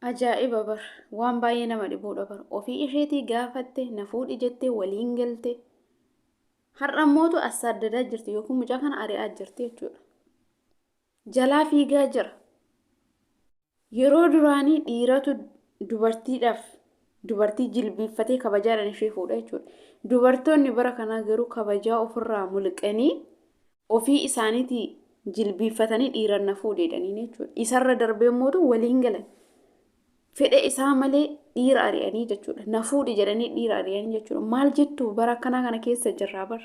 Ajaa'iba bar! Waan baay'ee nama dhibuudha bar. Ofii isheetii gaafatte, na fuudhi jettee waliin galte. Har'a immootu assaaddadaa jirti yookiin mucaa kana ari'aa jirti jechuudha. Jalaa fiigaa jira. Yeroo duraanii dhiiratu dubartiidhaaf dubartii jilbiiffatee kabajaadhaan ishee fuudha jechuudha. Dubartoonni bara kanaa garuu kabajaa ofirraa mulqanii ofii isaaniitii jilbiiffatanii dhiiran na fuudhi jedhanii jechuudha. Isarra darbee immoo waliin galan. Fedha isaa malee dhiira ari'anii jechuudha. Na fuudhi jedhanii dhiira ari'anii jechuudha. Maal jettu bara akkanaa kana keessa jirraa bar.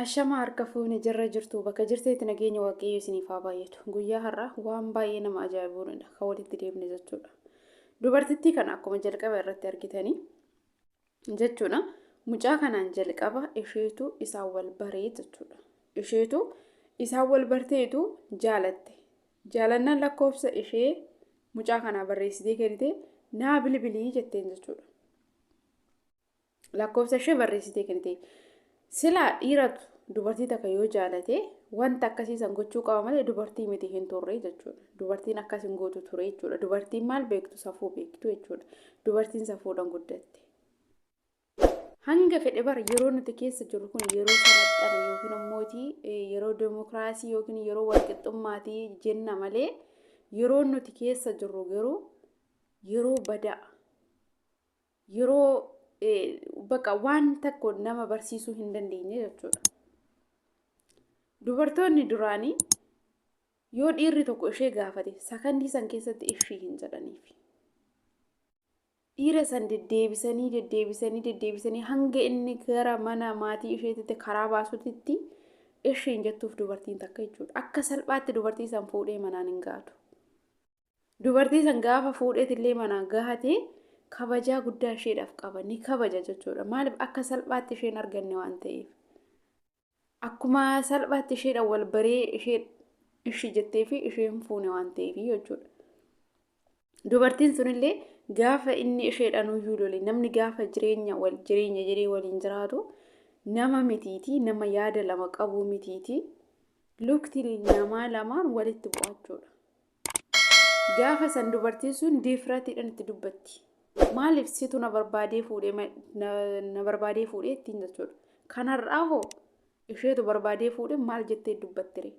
Ashama harka fuune jirra jirtu bakka jirteetti nageenya waaqayyo isiniif haa baay'atu. Guyyaa har'aa waan baay'ee nama ajaa'ibuudha kan walitti deemne jechuudha. Dubartittii kana akkuma jalqaba irratti argitanii jechuudha. Mucaa kanaan jalqaba isheetu isaan wal baree jechuudha. Isheetu isaan wal barteetu jaalatte. Jaalannaan lakkoofsa ishee mucaa kanaa barreessitee kennite naa bilbilii jetteen jechuudha. Lakkoofsa ishee barreessitee kennite. Silaa dhiiratu dubartii takka yoo jaalate wanta akkasii san gochuu qaba malee dubartii miti hin turre jechuudha. Dubartiin akkas hin gootu ture jechuudha. Dubartiin maal beektu safuu beektu jechuudha. Dubartiin safuudhaan guddatte. Hanga fedhe bara yeroo nuti keessa jirru kun yeroo sanaxxane yookiin ammootii yeroo demokiraasii yookiin yeroo walqixxummaatii jenna malee yeroo nuti keessa jirru garuu yeroo badaa yeroo bakka waan tokko nama barsiisuu hin dandeenye jechuudha. Dubartoonni duraanii yoo dhiirri tokko ishee gaafate sakandii san keessatti ishii hin jedhaniif. Dhiira san deddeebisanii deddeebisanii deddeebisanii hanga inni gara mana maatii isheetitti karaa baasutitti ishii hin jettuuf dubartiin takka jechuudha. Akka salphaatti dubartii san fuudhee manaan hin gaatu. Dubartii san gaafa fuudheetillee manaan gahate kabajaa guddaa isheedhaaf qaba. Ni kabaja jechuudha. Maaliif akka salphaatti isheen arganne waan ta'eef. Akkuma salphaatti isheedhaan wal baree ishee ishii jettee fi isheen fuune waan ta'eef jechuudha. Dubartiin sunillee gaafa inni isheedhaan uyyuu lole namni gaafa jireenya wal jireenya jedhee waliin jiraatu nama mitiiti nama yaada lama qabuu mitiiti lukti namaa lamaan walitti bu'achuudha. Gaafa san dubartiin sun diifratiidhaan itti dubbatti. Maaliif situ na barbaadee fuudhee na barbaadee fuudhee ittiin jechuudha. Kanarraa hoo isheetu barbaadee fuudhee maal jettee dubbattire?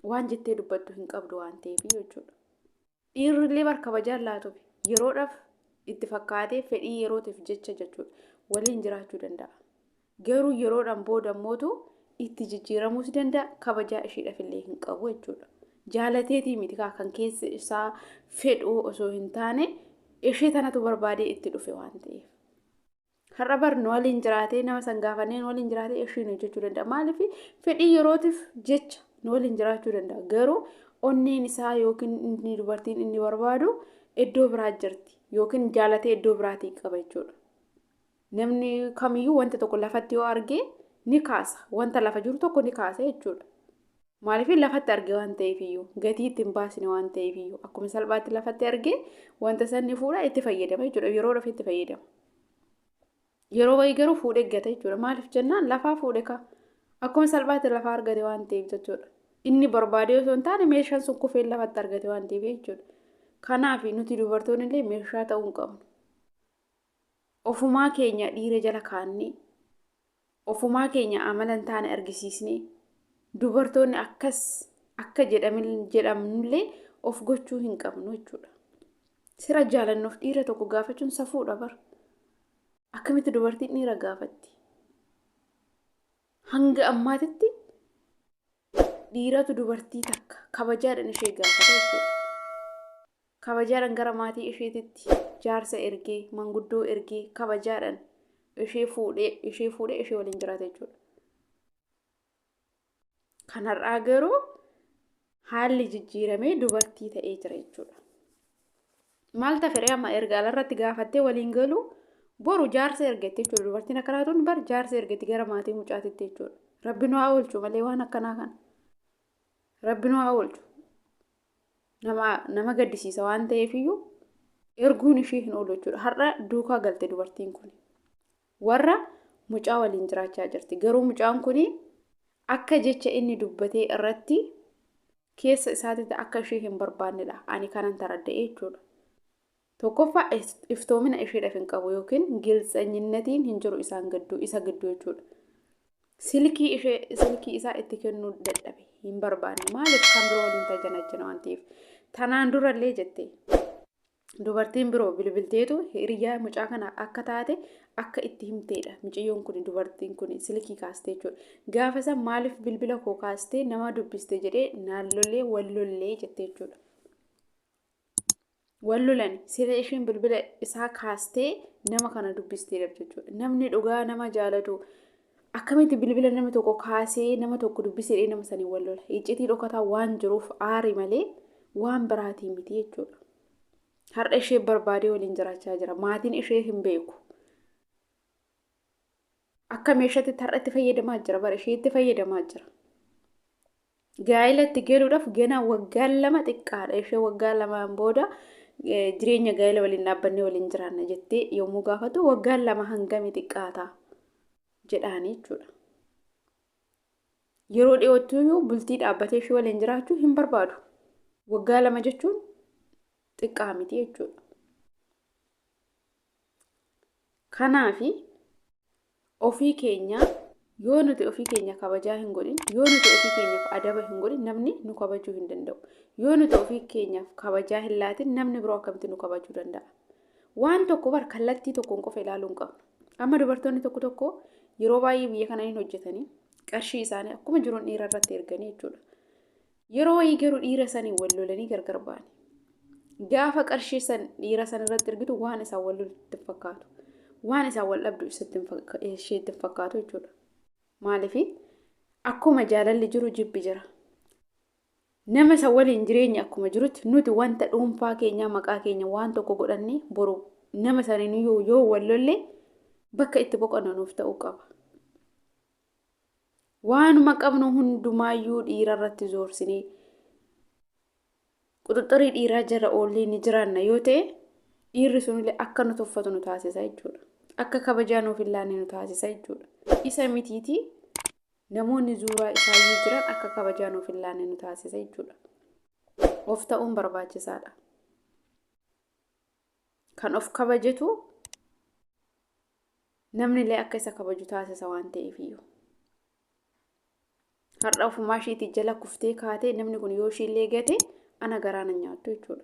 Waan jettee dubbattu hin qabdu waan ta'eef jechuudha. Dhiirrillee bar kabajaan laatuuf yeroodhaaf itti fakkaatee fedhii yerootiif jecha jechuudha waliin jiraachuu danda'a. Garuu yeroodhaan booda ammootu itti jijjiiramuus danda'a kabajaa ishiidhaaf illee hin qabu jechuudha. Jaalateetii miti kaa kan keessa isaa fedhu osoo hin taane ishee tanatu barbaadee itti dhufe waan ta'eef. Har'a bar nu waliin jiraatee nama san gaafannee nu waliin jiraatee ishiin hojjechuu danda'a. Maaliif fedhii yerootiif jecha nu waliin jiraachuu danda'a. Garuu onneen isaa yookiin inni dubartiin inni barbaadu iddoo biraa jirti yookiin jaalatee iddoo biraatii qaba jechuudha. Namni kamiyyuu wanta tokko lafatti yoo arge ni kaasa. Wanta lafa jiru tokko ni kaasa jechuudha. Maaliif lafatti arge waan ta'eef iyyuu gatii itti hin baasne waan ta'eef iyyuu akkuma salphaatti lafatti arge wanta san ni fuudha itti fayyadama jechuudha. Yeroo itti fayyadama. Yeroo wayii garuu fuudhee gata jechuudha. Maaliif jennaan lafaa fuudhe kaa. Akkuma salphaatti lafaa argate waan ta'eef jechuudha. Inni barbaadee osoo hin taane meeshaan sun kufee lafatti argate waan ta'eef jechuudha. Kanaaf nuti dubartoonni illee meeshaa ta'uu hin qabnu. Ofumaa keenya dhiira jala kaannee, ofumaa keenya amala hin taane argisiisnee, dubartoonni akkas akka jedhamnullee of gochuu hin qabnu jechuudha. Sira jaalannuuf dhiira tokko gaafachuun safuudha bar. Akkamitti dubartiin dhiira gaafatti? Hanga ammaatitti dhiiratu dubartii takka kabajaadhaan ishee gaafata jechuudha. Kabajaadhaan gara maatii isheetitti jaarsa ergee, manguddoo ergee kabajaadhaan ishee fuudhee ishee fuudhee ishee waliin jiraata jechuudha. Kan har'aa garuu haalli jijjiiramee dubartii ta'ee jira jechuudha. Maal tafe amma erga alarratti gaafattee waliin galu boru jaarsa ergatti jechuudha. Dubartiin akkanaa tun bar jaarsa ergatti gara maatii mucaatitti jechuudha. Rabbi nu haa oolchu malee waan akkanaa kana. Rabbi nu haa oolchu. Nama nama gaddisiisa waan ta'eef iyyuu erguun ishii hin oolu jechuudha. Har'a duukaa galte dubartiin kun. Warra Mucaa waliin jiraachaa jirti. Garuu mucaan kun akka jecha inni dubbatee irratti keessa isaatitti akka ishee hin barbaannedha. Ani kanan taradda'e jechuudha. Tokkoffaa iftoomina isheedhaaf hin qabu yookiin giltsanyinnaatiin hin jiru isaan gidduu isa gidduu jechuudha. Silkii ishee silkii isaa itti kennuu dadhabe hin barbaanne maaliif kan biroo waliin tajanajjana waan ta'eef. Tanaan durallee jette dubartiin biroo bilbilteetu hiriyaa mucaa kana akka taate akka itti himteedha. Mucayyoon kun dubartiin kun silkii kaastee jechuudha. Gaafa san maaliif bilbila koo kaastee nama dubbiste jedhee naan lollee wal lollee jette jechuudha. Wal lolan sila isheen bilbila isaa kaastee nama kana dubbisteedha jechuudha. Namni dhugaa nama jaalatu akkamitti bilbila nama tokko kaasee nama tokko dubbisee nama sanii wal lola. Iccitii dhokataa waan jiruuf aari malee waan biraatii miti jechuudha. Har'a ishee barbaadee waliin jiraachaa jira. Maatiin ishee hin beeku. Akka meeshaatti har'a itti fayyadamaa jira. Bara ishee itti fayyadamaa jira. Gaa'ela itti galuudhaaf ganaa waggaa 2 xiqqaadha. Ishee waggaa 2 booda jireenya gaa'ela waliin dhaabbannee waliin jiraanna jettee yommuu gaafatu waggaan 2 hangami xiqqaata jedhaanii jechuudha. Yeroo dhiyootti bultii dhaabbatee ishee waliin jiraachuu hin barbaadu. Waggaa 2 jechuun xiqqaa miti jechuudha. Kanaafi ofii keenya yoo nuti ofii keenya kabajaa hin godhin, yoo nuti ofii keenyaaf adaba hin godhin namni nu kabajuu hin danda'u. Yoo nuti ofii keenyaaf kabajaa hin laatin namni biroo akkamitti nu kabajuu danda'a? Waan tokko bar kallattii tokkoon qofa ilaaluu hin qabnu. Amma dubartoonni tokko tokko yeroo baay'ee biyya kana hin hojjetanii qarshii isaanii akkuma jiruun dhiira irratti erganii jechuudha. Yeroo wayii garuu dhiira sanii wal lolanii gargar ba'ani. Gaafa qarshii san dhiira san irratti ergitu waan isaan wal lolutti hin fakkaatu. Waan isaan wal dhabdu isheetti hin fakkaatu jechuudha. Maaliif akkuma jaalalli jiru jibbi jira. Nama isa waliin jireenya akkuma jirutti nuti wanta dhuunfaa keenyaa maqaa keenya waan tokko godhannee boru nama saniin yoo wal lolle bakka itti boqonnu nuuf ta'uu qaba. Waanuma qabnu hundumaayyuu dhiira irratti zoorsinee quxuxxurii dhiiraa jala oollee ni jiraanna yoo ta'e dhiirri sunillee akka nu tuffatu nu taasisa jechuudha. Akka kabajaa nuuf hin laanne nu taasisa jechuudha. Isa mitiitii namoonni zuuraa isaayyuu jiran akka kabajaa nuuf hin laanne nu taasisa jechuudha. Of ta'uun barbaachisaadha. Kan of kabajetu namni illee akka isa kabaju taasisa waan ta'eef iyyuu. Har'a ofumaa ishiitii jala kuftee kaatee namni kun yoo ishiillee gate ana garaa na nyaattu jechuudha.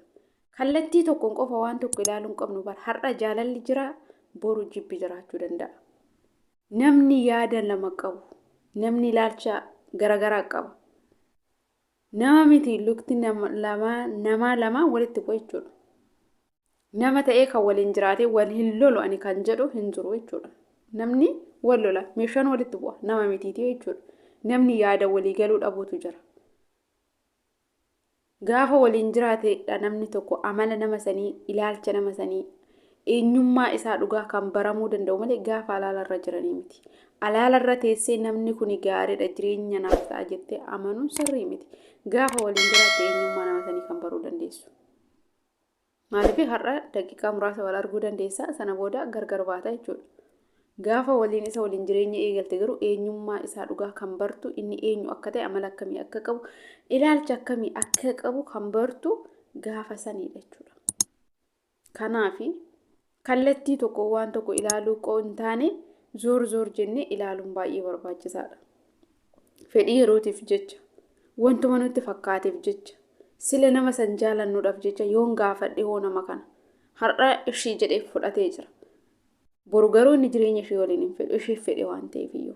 Kallattii tokkoon qofa waan tokko ilaaluu hin qabnu bara. Har'a jaalalli jira boru jibbi jiraachuu danda'a. Namni yaada lama qabu, namni ilaalcha garaagaraa qaba. Nama miti lukti namaa lama walitti bu'a jechuudha. Nama ta'ee kan waliin jiraatee wal hin lolu ani kan jedhu hin jiru jechuudha. Namni wal lola meeshaan walitti bu'a nama mitiiti jechuudha. Namni yaada walii galuu dhabuutu jira. Gaafa waliin jiraatedha namni tokko amala nama sanii, ilaalcha nama sanii, eenyummaa isaa dhugaa kan baramuu danda'u malee gaafa alaalarra jiranii miti. Alaalarra teessee namni kun gaariidha jireenya naaf ta'a jettee amanuun sirrii miti. Gaafa waliin jiraatte eenyummaa nama sanii kan baruu dandeessu. Maaliif har'a daqiiqaa muraasa wal arguu dandeessa sana booda gargar baata jechuudha. Gaafa waliin isa waliin jireenya eegalte garuu eenyummaa isaa dhugaa kan bartu inni eenyu akka ta'e amala akkamii akka qabu ilaalcha akkamii akka qabu kan bartu gaafa saniidha jechuudha. Kanaafi kallattii tokko waan tokko ilaaluu qoo hin taane zoor zoor jennee ilaaluun baay'ee barbaachisaadha. Fedhii yerootiif jecha wantuma nutti fakkaateef jecha sila nama san jaalannuudhaaf jecha yoon gaafadhe hoo nama kana har'a ishii jedhee fudhatee jira. Boru garuu inni jireenya ishee waliin hin fedhu isheef fedhe waan ta'eef iyyuu.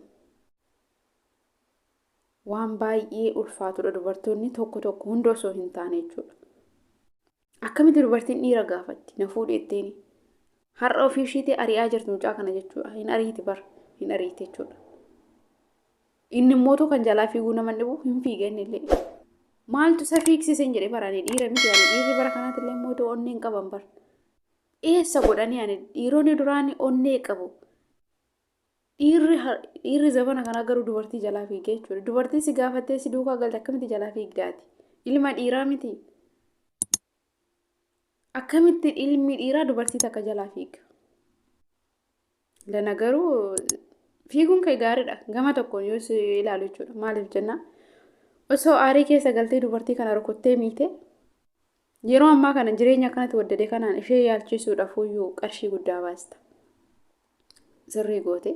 Waan baay'ee ulfaatudha dubartoonni tokko tokko hunda osoo hin taane jechuudha. Akkamitti dubartiin dhiira gaafatti na fuudhi jetteeni. Har'a ofii ishiitii ari'aa jirti mucaa kana jechuudha. Hin ariiti bar hin ariiti jechuudha. Inni immoo kan jalaa fiiguu nama dhibu hin fiigan illee. Maaltu isa fiigsise hin jedhee bara ani dhiira miti ani dhiirri bara kanaatti illee immoo onnee hin qaban bar. Eessa godhanii ani dhiironni duraanii onnee qabu. Dhiirri zabana kanaa garuu dubartii jalaa fiigee jechuudha. Dubartii si gaafattee si duukaa galte akkamitti jalaa fiigdaati? Ilma dhiiraa miti. Akkamitti ilmi dhiiraa dubartii takka jalaa fiiga? Lana garuu Fiiguun kee gaariidha. Gama tokkoon yoo si ilaalu jechuudha. Maaliif jennaan osoo aarii keessa galtee dubartii kana rukuttee miite yeroo ammaa kana jireenya akkanatti waddade kanaan ishee yaalchisuudhaaf iyyuu qarshii guddaa baasta. Sirrii goote.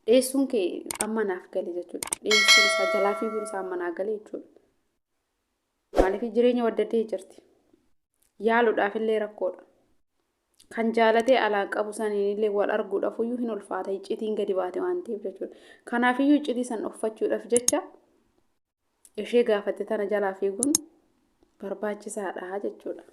Dheessuun kee amma naaf gale jechuudha. Dheessuun isaa jalaa fiiguun isaa amma naa gale jechuudha. Maaliif jireenya waddadee jirti. Yaaluudhaaf illee rakkoodha. Kan jaalatee alaan qabu saniin illee wal arguudhaaf iyyuu hin ulfaata iccitiin gadi baate waan ta'eef jechuudha. Kanaafiyyuu iccitii san uffachuudhaaf jecha ishee gaafatte tana jalaa fiiguun barbaachisaadha jechuudha.